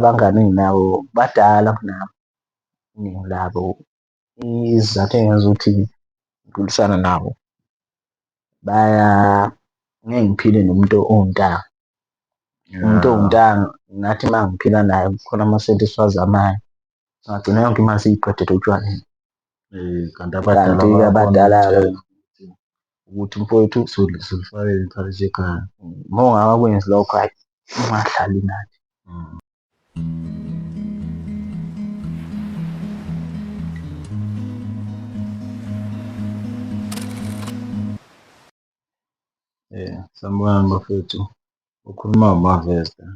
Abangani enginabo badala kunami, iningi labo. Isizathu engenza ukuthi ngilwisana nabo ngeke ngiphile nomuntu owuntanga. Umuntu owuntanga ngathi uma ngiphila naye kukhona amasenti esiwazamayo, singagcina yonke imali siyiqedile etshwaleni. Kanti abadala Kanti-ke bayakhona abadala-ke ukukutshela ukuthi mfowethu sulifakele iphalishi ekhaya. Uma ungakakwenzi lokho, hhayi ungahlali nathi. Sanibonani bafethu, ukhuluma uMavesta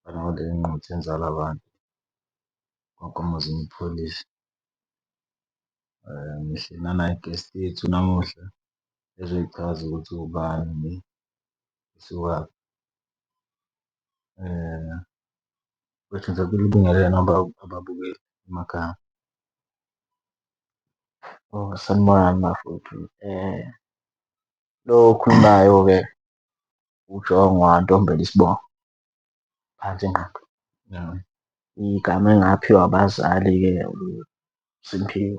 lana kule ngquthu enzala abantu kwaNkomazi ipholisi. Ngihleli nanayi i-guest yethu namuhla ezoyichaza ukuthi uwubani, usukaphi. Mfethu ngisacela ubingelele naba ababukeli emakhaya. Oh, sanibonani bafowethu. Lo okhulumayo-ke uJongo waNtombela isibongo, phansi eNquthu. Yeah. Igama engaphiwa abazali-ke uSimphiwe,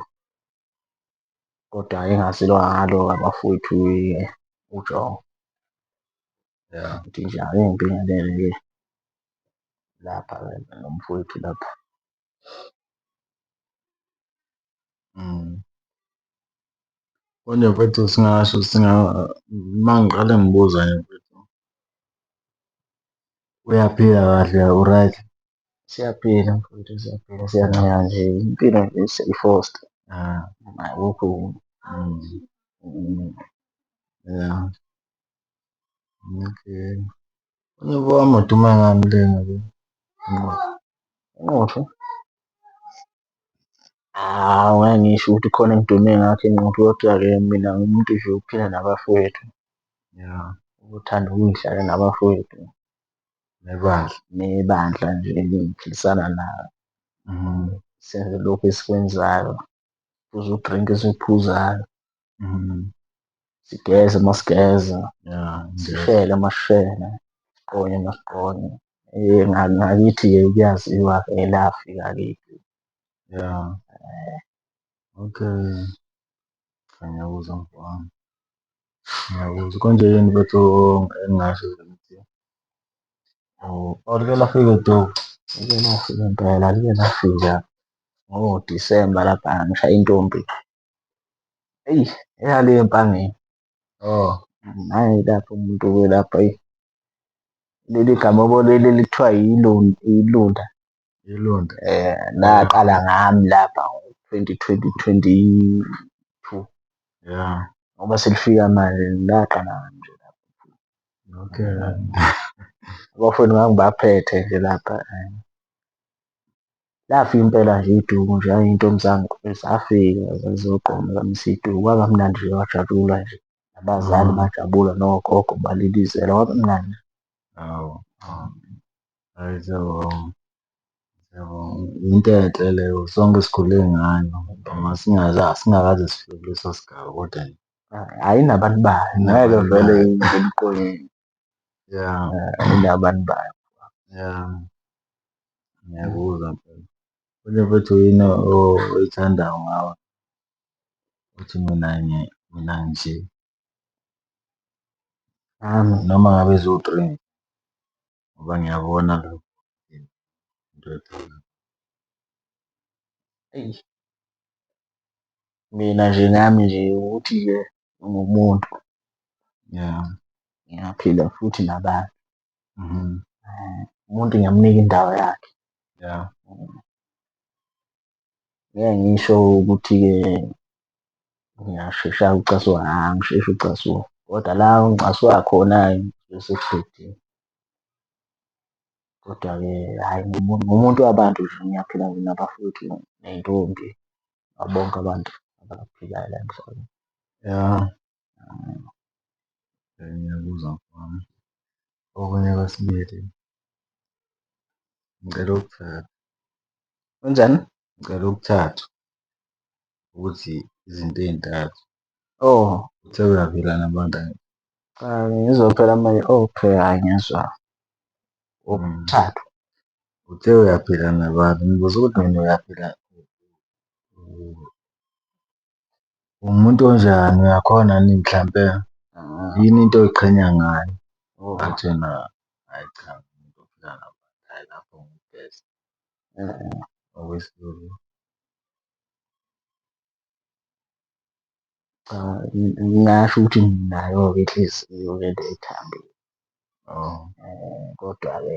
kodwa engaziwa ngalo-ke abafowethu-ke uJongo. Yeah. Ngithi nje ake ngibingelele-ke lapha-ke nomfowethu lapha. Konje mfethu singasho uma ngiqale ngibuza nje mfethu, uyaphila kahle u-right? Siyaphila mfowethu, siyaphila siyancika nje impilo nje seyi-forced. Akukho Yeah. Okay. Unyoko wami uduma ngani le ngabe? Inquthu? Hawu ngeke ngisho ukuthi khona engidume ngakho eNquthu kodwa-ke mina ngumuntu nje ophila nabafowethu. Yeah. Uthanda ukuy'hlalela nabafowethu. Nebandla. Nebandla nje engiphilisana nalo. Senze lokhu esikwenzayo, siphuze u-drink esiwuphuzayo. Sigeze uma sigeza, Yeah. sishele uma sishela, siqonye uma siqonya. Ngakithi-ke kuyaziwa-ke lafika kephi. Yeah. Okay. Cha ngiyakuzwa mfowami. Ngiyakuzwa. Konje yini mfethu engingasho ukuthi oh like lafika eDoku. Like lafika impela, like lafika ngoDisemba lapha ngishaya intombi. Eyi, eyale Empangeni. Oh. Hhayi lapho umuntu-ke lapha eyi. Leli gama yabo leli elithiwa ilunda. Ilunda. Laqala ngami lapha ngo-twenty twenty twenty-two. Yeah. Ngoba selifika manje laqala ngami nje lapho. Okay. Abafowethu ngangibaphethe nje lapha. Lafika impela nje iduku nje, hhayi iy'ntombi zafika zazizogqoma zamisa iduku, kwaba mnandi nje kwajatshulwa nje. Abazali bajabula nogogo balilizela kwaba mnandi. Hawu, hawu. Hhayi siyabonga, siyabonga. Into enhle leyo sonke sikhule ngayo noma singakaze sifike kuleso sigaba kodwa nje. Hhayi inabantu bayo, ngeke vele ingene Yeah. Inabantu bayo. Yeah. Ngiyakuzwa mfethu. Konje mfethu yini oyithandayo ngawe? Uthi mina mina nje. Nami. Noma ngabe ziwu-three ngoba ngiyabona lokho into oyithandayo. Eyi, mina nje nami nje ukuthi-ke ngingumuntu. Yeah. Ngiyaphila futhi nabantu. Umuntu ngiyamnika indawo yakhe. Yeah. Ngeke ngisho ukuthi-ke ngiyashesha ukucasuka, angisheshi ukucasuka kodwa la ongicasuka khona-ke bese kubhedile. Kodwa-ke hhayi ngumuntu wabantu nje ngiyaphila nje nabafowethu ney'ntombi nabo bonke abantu abaphilayo la emhlabeni. Yeah. Ngiyakuzwa mfowami. Okunye kwesibili, ngicela ukuthatha. Wenzani? Ngicela ukuthatha ukuthi izinto ey'ntathu. Oh. Uthe uyaphila nabantu angithi? Cha ngizwa phela manje okay hhayi ngiyezwa. Okuthathu. Uthe uyaphila nabantu, ngibuza ukuthi mina uyaphila uwumuntu onjani, uyakhona yini mhlampe yini into oy'qhenya ngayo? Athi yena, hhayi cha ngiwumuntu ophila nabantu, hhayi lapho ngiwu-best. Okwesibili. Cha, ngingasho ukuthi nginayo-ke inhliziyo le ethambile. Oh. Kodwa-ke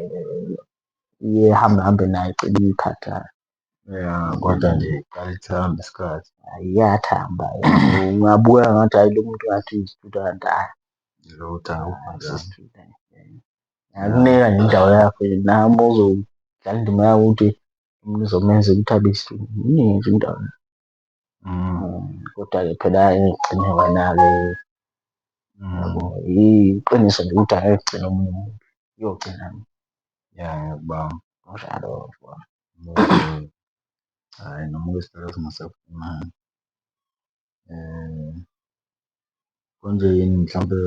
iye ihambe hambe nayo igcine ikhathala. Ya, kodwa nje iqale ithambe isikhathi. Hhayi iyathamba ungabukeka ngathi hhayi lo muntu ngathi uyisithutha kanti hhayi. Lutho akukho njalo. Ngakunika nje indawo yakho nje nawe uma uzodlala indima yakho ukuthi umuntu uzomenza ukuthi abe isithutha, mnike nje indawo. Kodwa-ke phela angeke kugcine wena-ke yabo. Iqiniso nje ukuthi angeke kugcine omunye umuntu, kuyogcina mina. Ya, ngiyakubamba. Kunjalo mfowethu. Hhayi noma kwesicelo singasafuni. Konje yini mhlampe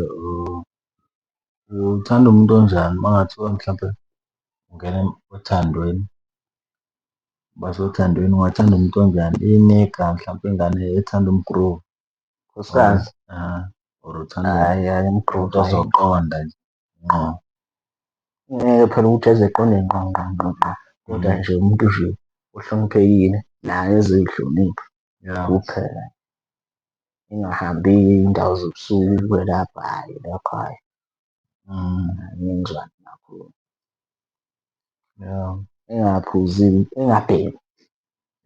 uthanda umuntu onjani uma kungathiwa mhlampe ungena othandweni, uba sothandweni ungathanda umuntu onjani? Iniga mhlampe ingane ethanda umgroove Nkosikazi. Or uthanda Hhayi hhayi umuntu umgroove hhayi. ozoqonda nje ngqo? Ngeke phela ukuthi eze eqonde ngqo ngqo ngqo ngqo, kodwa nje umuntu nje ohloniphekile naye ezoyihlonipha kuphela. Engahambi iy'ndawo zobusuku lapha, hhayi lokho hhayi. Angeke ngizwane nakho. Engaphuzi, engabhemi.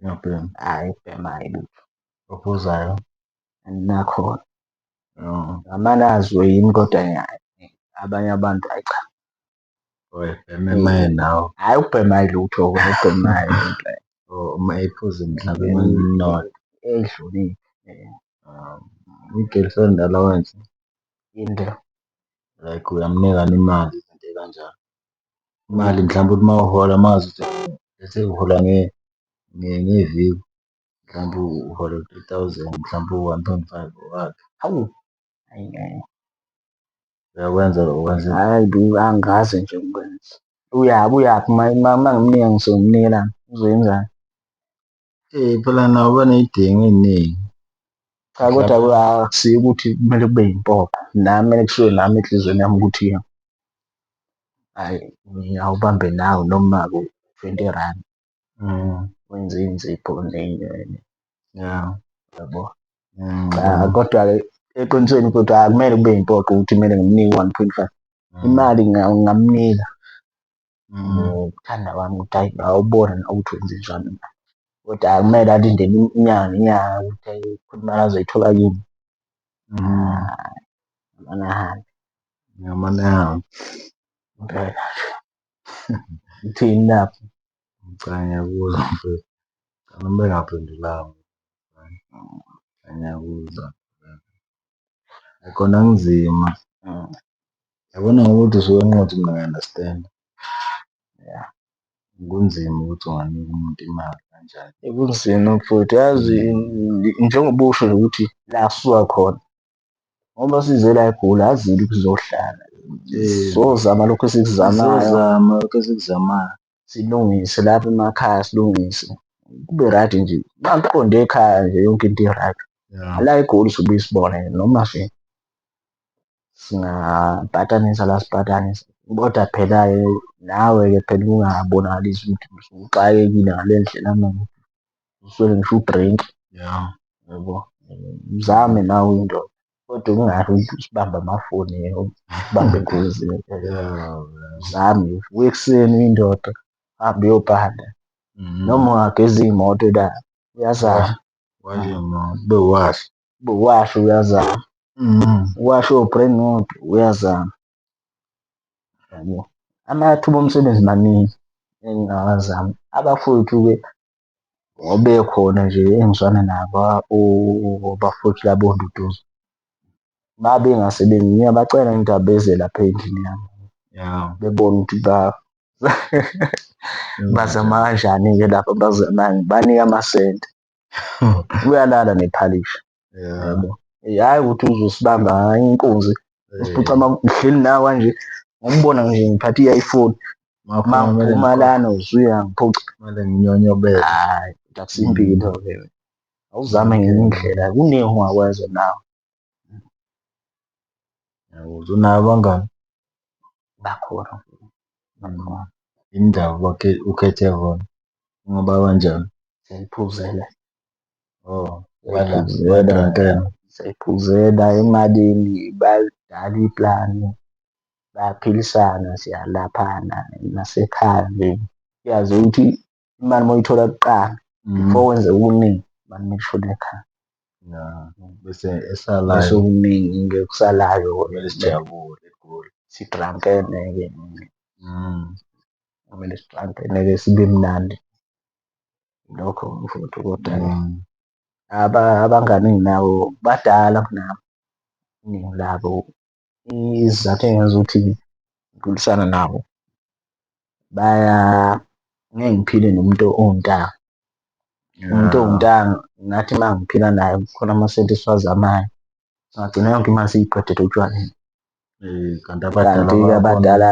Engabhemi. Hhayi ukubhema hhayi lutho. Ophuzayo? Anginakhona. Ngamane azwe yimi kodwa abanye abantu hhayi cha. Oyibhema nawe. Hhayi ukubhema hhayi lutho ukubhema hhayi impela. Or uma ephuza mhlampe uma Ey'hloniphe. I-girlfriend allowance? Yini leyo? Like uyamnika yini imali izinto ey'kanjalo? Imali mhlampe uthi uma uhola uma ngazuthi let's say uhola ngeviki mhlampe uhola u-three thousand mhlampe u-one point five owakhe. Hawu, hhayi ngeke. Uyakwenza lokho kwenza? Hhayi bo, angikaze nje ngikwenze. Uyaphi uyaphi uma ngimnika ngisuke ngimnikelani? Uzoyenzani? Phela nabo baney'dingo ey'ningi. Cha kodwa akusiyo ukuthi kumele kube yimpoqo. Nami kumele kusuke nami enhliziyweni yami ukuthi hhayi awubambe nawe noma ku-20 rand. Wenze iy'nzipho yabo. Cha kodwa-ke eqinisweni kodwa akumele kube yimpoqo ukuthi kumele ngimnike u-one point five. Imali ngingamnika ngokuthanda kwami ukuthi hhayi awubone nawe ukuthi wenzenjani. Kodwa akumele alindele inyanga nenyanga ukuthi hhayi khona imali azoyithola kimi. Ngamane ahambe. Ngamane ahambe. Impela nje. Uthini lapho? Cha ngiyakuzwa mfethu. Cha noma bengaphendulanga. Cha ngiyakuzwa. Kona kunzima. Yabona ngokuthi usuke enqotha mina ngiya-understand-a. Ya. Kunzima ukuthi unganika umuntu imali kanjani. Kunzima mfowethu yazi njengoba usho nje ukuthi la sisuka khona ngoba size la eGoli azile ukuzohlala. Sizozama lokhu esikuzamayo. Sizozama lokhu esikuzamayo. Silungise lapha emakhaya silungise. Kube right nje. Uma kuqonde ekhaya nje yonke into i-right. La eGoli sobuye sibone noma nje singapatanisa la sipatanisa. Kodwa phela-ke nawe-ke phela ungabonakalisi ukuthi usuxakekile ngale ndlela manje. Uswele ngisho u-drink. Yabo. Uzame nawe uyindoda. Kodwa ungabi usibambe amafoni usibambe inkunzi. Uzame uvuke ekuseni uyindoda uhambe uyopanda. Noma ungageza iy'moto la uyazama. Washe iy'moto, ube uwasha. Ube uwasha uyazama. Uwashe o-brand imoto uyazama. Yabo. Amathuba omsebenzi maningi engingawazama. Abafowethu-ke ngoba bekhona nje engizwana nabo abafowethu laba oNduduzo. Uma bengasebenzi ngiyabacela ngithi abeze lapha endlini yami. Bebone ukuthi bazama kanjani-ke lapha bazama ngibanike amasenti. Uyalala nephalishi. Yabo. Hhayi ukuthi uzosibamba inkunzi usiphuca ngihleli nawe kanje ngokubona nje ngiphathe i-iPhone. Uma ngiphuma lana usuyangiphuca. Kumele nginyonyobele. Hhayi, akusimpilo-ke. Awuzame ngenye indlela, kuningi ongakwenza nawe. Ngiyakuzwa. Unabo abangani? Bakhona, bakhona. Yini ndaba ukhethe bona? Ngoba kanjani? Siyayiphuzela. Oh, Siyayiphuzela, siyayiphuzela emalini, bayalidala iplani, bayaphilisana, siyalaphana nasekhaya nje. Uyazi ukuthi imali uma uyithola kuqala before wenze okuningi, imali kumele ishone ekhaya. Ya, bese esalayo. Bese okuningi-ke okusalayo kumele sijabule egoli. Sidrankene-ke. Kumele sidrankene-ke sibe mnandi. Lokho mfowethu kodwa-ke abangani enginabo badala kunami, iningi labo. Isizathu engenza ukuthi ngikhulisana nabo, baya ngeke ngiphile nomuntu owuntanga. Umuntu owuntanga ngathi uma ngiphila naye kukhona amasenti esiwazamayo, singagcina yonke imali siyiqedele otshwaleni. Kanti abadala Kanti-ke abadala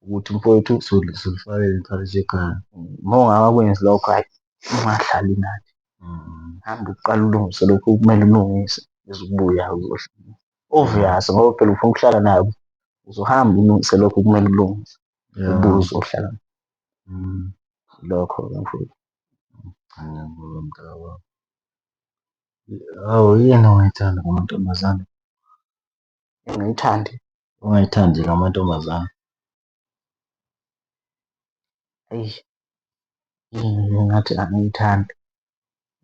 ukuthi mfowethu sulifakele iphalishi ekhaya. Uma ungakakwenzi lokho, hhayi ungahlali nathi. Hamba uqale ulungise lokhu okumele ulungise bese ubuya uzohlala. Obvious ngoba phela ufuna ukuhlala nabo, uzohamba ulungise lokhu okumele ulungise, ubuye uzohlala. Lokho-ke mfowethu. Ngiyabonga mntakababa. Hawu yini ongayithandi ngamantombazane? Engingayithandi? Ongayithandi ngamantombazane? Eyi, yini engathi angiyithandi.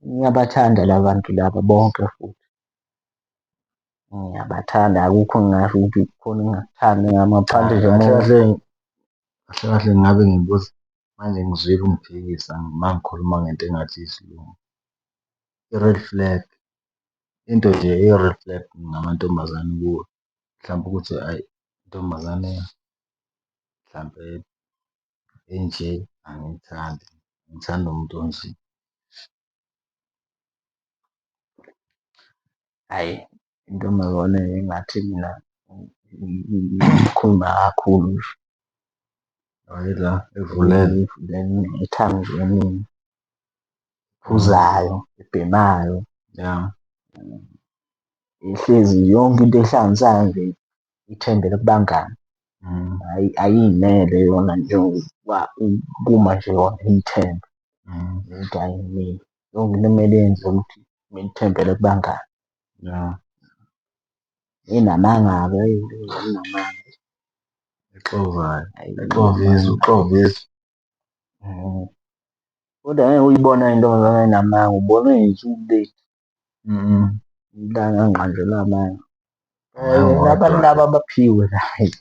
Ngiyabathanda la bantu laba bonke futhi. Ngiyabathanda akukho engingasho ukuthi kukhona engingakuthandi ngaphandle nje Kahle kahle, kahle kahle ngabe ngibuza manje ngizwile ungiphikisa uma ngikhuluma ngento engathi isilungu. I-red flag, into nje eyi-red flag ngamantombazane kuwe, mhlampe ukuthi hhayi intombazane mhlampe enje angiyithandi, ngithanda umuntu onje. Hhayi, intombazane engathi mina ikhuluma kakhulu nje. Hhayi la evulele. Ethandweni, ephuzayo, ebhemayo. Ya. Ihlezi yonke into ehlanganisayo nje ithembele kubangani. Ayiy'mele yona nje kuma nje yona iy'thembe. Ukuthi hhayi mina yonke into ekumele yenziwe ukuthi kumele ithembele kubangani. Ya. Inamanga-ke hhayi inamanga. Exovayo, exova izwe, uxova izwe. Kodwa ngeke uyibone intombazane enamanga, ubona ngey'nsuku le. Umntana angiqanjelwa amanga. Abantu laba baphiwe la, hhayi.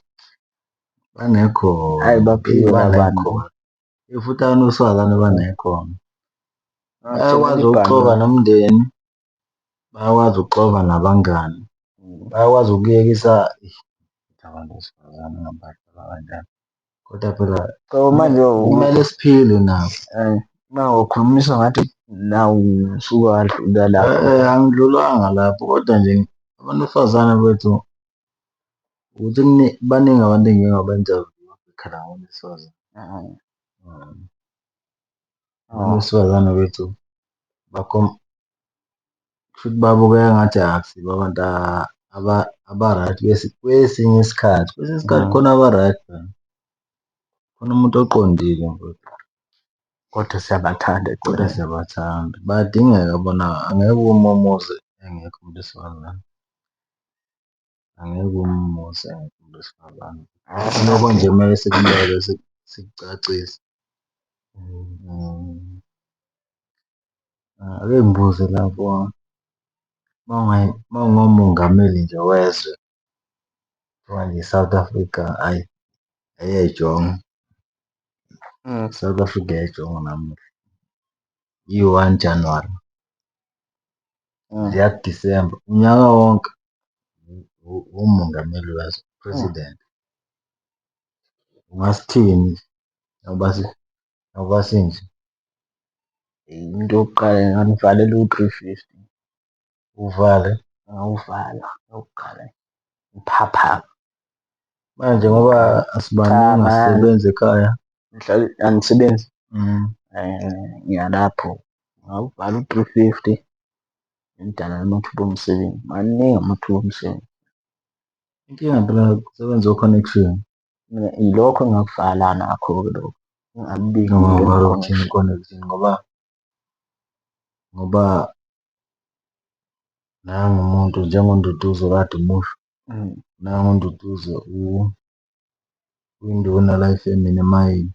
Banekhono. Hhayi baphiwe la bantu. Futhi abantu besifazane banekhono. Bayakwazi ukuxova nomndeni, bayakwazi ukuxova nabangani, bayakwazi ukuyekisa abantu besifazane ngabadala kanjani. Kodwa phela So manje kumele siphile nabo. Uma ukhulumisa ngathi nawe usuke wadlula lapho. Angidlulanga lapho kodwa nje abantu besifazane bethu ukuthi baningi abantu engike ngaba-interview-a bekhala ngabantu besifazane. Abantu besifazane bethu kushuthi babukeka engathi akusibo abantu aba-right kwesinye isikhathi, kwesinye isikhathi khona aba-right phela, khona umuntu oqondile mfowethu. Kodwa siyabathanda Kodwa ekugcineni. siyabathanda, bayadingeka bona angeke ume umuzi engekho umuntu wesifazane. Angeke ume umuzi engekho umuntu wesifazane. Lokho nje kumele sikubeke sikucacise. Ake ngibuze lapho, uma ungumongameli nje wezwe, kuthiwa nje i-South Africa hhayi ayejonga, i-South Africa yayijonga namuhla, iyi-one Januwari ziya kuDisemba, unyaka wonke uwumongameli wezwe, president. Ungasithini ngoba sinje? Into yokuqala ngingamuvalela u-three fifty. Uvale? Ngingawuvala okokuqala ngiphaphame. Manje ngoba Cha asibaningi man, asisebenzi ekhaya. Ngihlale angisebenzi. Ngiyalapho ngawubhala u-350, ngidala amathuba omsebenzi, maningi amathuba omsebenzi. Inkinga phela kusebenza o-connection. Mina ilokho engingakuvala nakho-ke lokho, ngingabibikho umuntu Ungavala ukuthini one-connection. I-connection ngoba nangu umuntu njengoNduduzo kade umusho, nangu uNduduzo uyinduna la efemini emayini.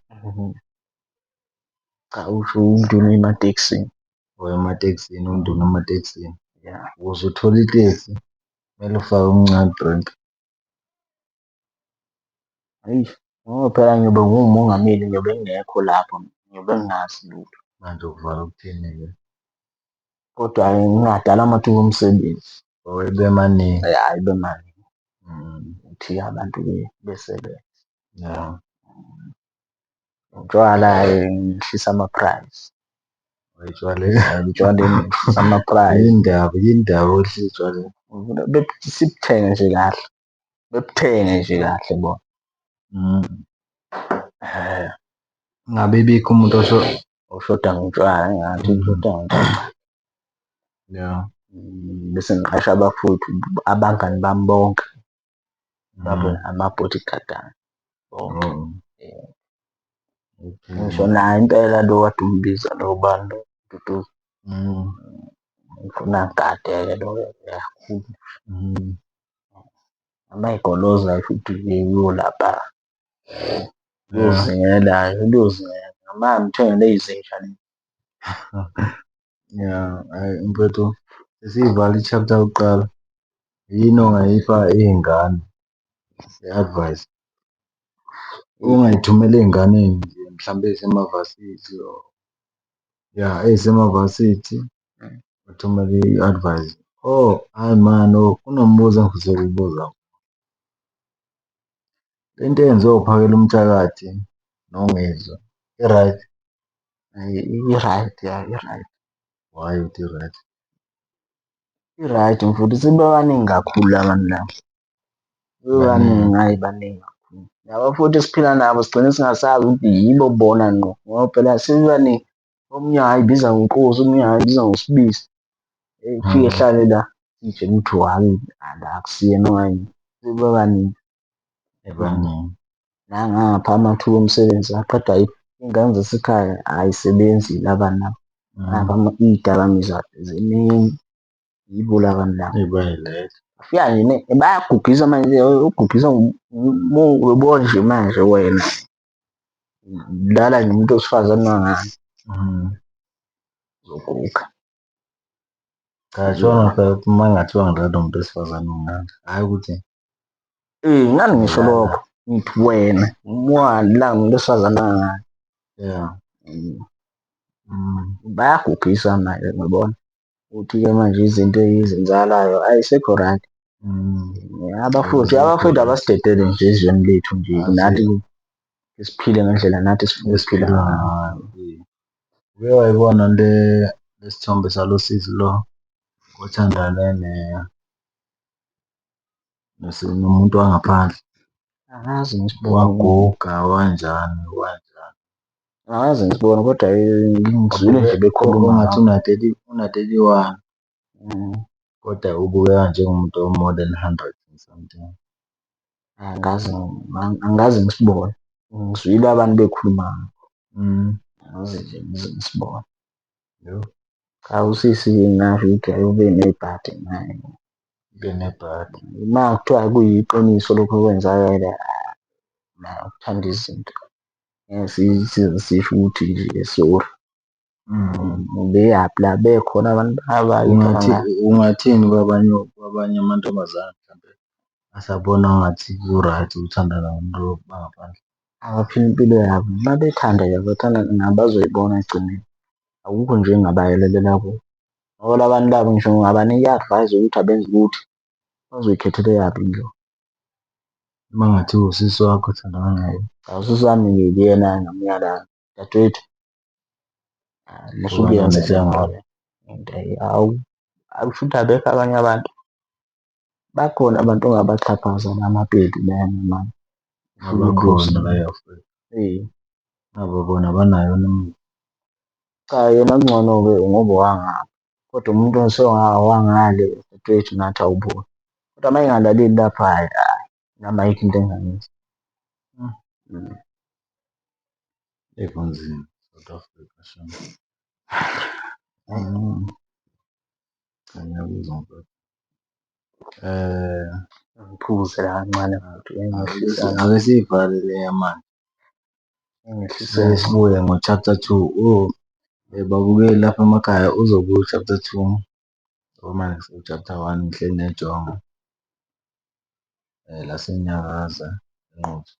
Cha, usho unduna ematekisini. Or ematekisini, unduna ematekisini. Ya. Ukuze uthole itekisi kumele ufake umncane u-drink. Eish, ngoba phela ngiyobe ngiwumongameli ngiyobe ngingekho lapho, ngiyobe ngingazi lutho. Manje ukuvala ukuthini-ke? Kodwa-ke ngingadala amathuba omsebenzi. Or ebe maningi. Ya, ibe maningi. Ukuthi abantu-ke besebenze. Ya. Utshwala-ke ngehlise ama-price. Etshwaleni. Etshwaleni ngehlise ama-price. Yini ndaba, yini ndaba wehlisa etshwaleni? Sibuthenge nje kahle, bebuthenge nje kahle bona. Ngabe bikho umuntu osho Oshoda ngotshwala, engathi ushoda ngotshwala. Ya. Bese ngiqasha abafowethu, abangani bami bonke babe ama-bodyguard ami bonke. Ngisho naye impela lo kade umbiza lo bani lo, Nduduzo. Ngifuna angigade-ke loyo kakhulu. Uma egoloza futhi uyolapha, uyozingela-ke, uyozingela. Noma ngimthengele izinja le. Ya, hhayi mfethu sesiyivala i-chapter yokuqala. Yini ongayipha iy'ngane i-advice? Ongayithumela ey'nganeni nje mhlampe ey'semavasithi or ya ey'semavasithi uthumele i-advice. Oh hhayi mani oh kunombuzo engifisa ukuwubuza. Le nto eyenziwa uPhakelumthakathi noNgizwe i-right? I-right, ya i-right. Why uthi i-right? I-right mfowethu, sebebaningi kakhulu la bantu laba. Sebebaningi, hhayi baningi kakhulu. Laba futhi esiphila nabo sigcine singasazi ukuthi yibo bona ngqo ngoba phela sebebaningi. Omunye angayibiza ngenkosi, omunye angayibiza ngosibisi. Ufike ehlale la, siy'tshele ukuthi hhayi la akusiyena okanye sebebaningi. Baningi. Nangapha amathuba omsebenzi aqedwa iy'ngane zasekhaya ay'sebenzi laba nabo. Ngapha iy'dakamizwa ziningi, yibo laba bantu laba. Bay'letha. Bafika nje bayagugisa manje, ugugisa ubona nje manje wena lala nomuntu wesifazane wangani uzoguga. Cha shona phela ukuthi uma kungathiwa ngilala nomuntu wesifazane ungaka, hhayi ukuthi Ngani ngisho lokho, ngithi wena uma nomuntu wesifazane wangani. Yeah. Bayagugisa manje ngiyabona ukuthi-ke manje izinto ezenzakalayo ayisekho right. Abafowethu, abafowethu abasidedele nje ezweni lethu nje nathi siphile ngendlela nathi esifuna ukuphila ngayo. Uke wayibona le lesithombe salo sisi lo othandane nomuntu wangaphandle? Angazi ngisibone. Waguga wanjani wanjani. Angazi ngisibone kodwa ngizwile nje bekhuluma. Ongathi una-thirty, una-31 kodwa ubukeka njengomuntu o-more than hundred and something. Angazi, angikaze ngisibone. Ngizwile abantu bekhuluma ngakho. Angaze nje ngize ngisibone. Yo. Cha, usisi ngingasho ukuthi hhayi ube nebhadi naye. Ube nebhadi. Uma kuthiwa kuyiqiniso lokho okwenzakele, naye ukuthanda izinto. Ngeke size sisho ukuthi nje sorry. Beyaphi la bekhona abantu Ungathi ungathini kwabanye amantombazane mhlampe asabona ngathi ku-right ukuthandana nomuntu wangaphandle? Abaphile impilo yabo, uma bethanda nje bathanda nabo bazoyibona ekugcineni. Akukho nje engingabayalelela kuko. Ngoba la bantu laba ngisho ungabanika i-advice yokuthi abenze ukuthi, bazoyikhethela eyabo indlela. Uma kungathiwa usisi wakho othandana naye? Cha, usisi wami ngikuyena ngingamyala, dadewethu, musa ukuyenza le nto le. Awu, kushuthi abekho abanye abantu. Bakhona abantu ongabaxhaphaza namapepi mani. Abakhona la e-Afrika. Eh. Nabo bona banayo noma? Cha, yena kungcono-ke ngoba owangapha, kodwa umuntu wangale dadewethu nathi awuboni. Kodwa uma engalaleli lapha hhayi hhayi nami ayikho into engingayenza. Eyi kunzima South Africa shem. Cha ngiyakuzwa mfethu. Ngiphuze la kancane futhi engehlisa Ake siyivale le yamanje. Sibuye ngo-chapter two. Oh, babukeli lapha emakhaya uzobuya u-chapter two. Ngoba manje siku-chapter one ngihleli nejongo laseNyakaza eNquthu.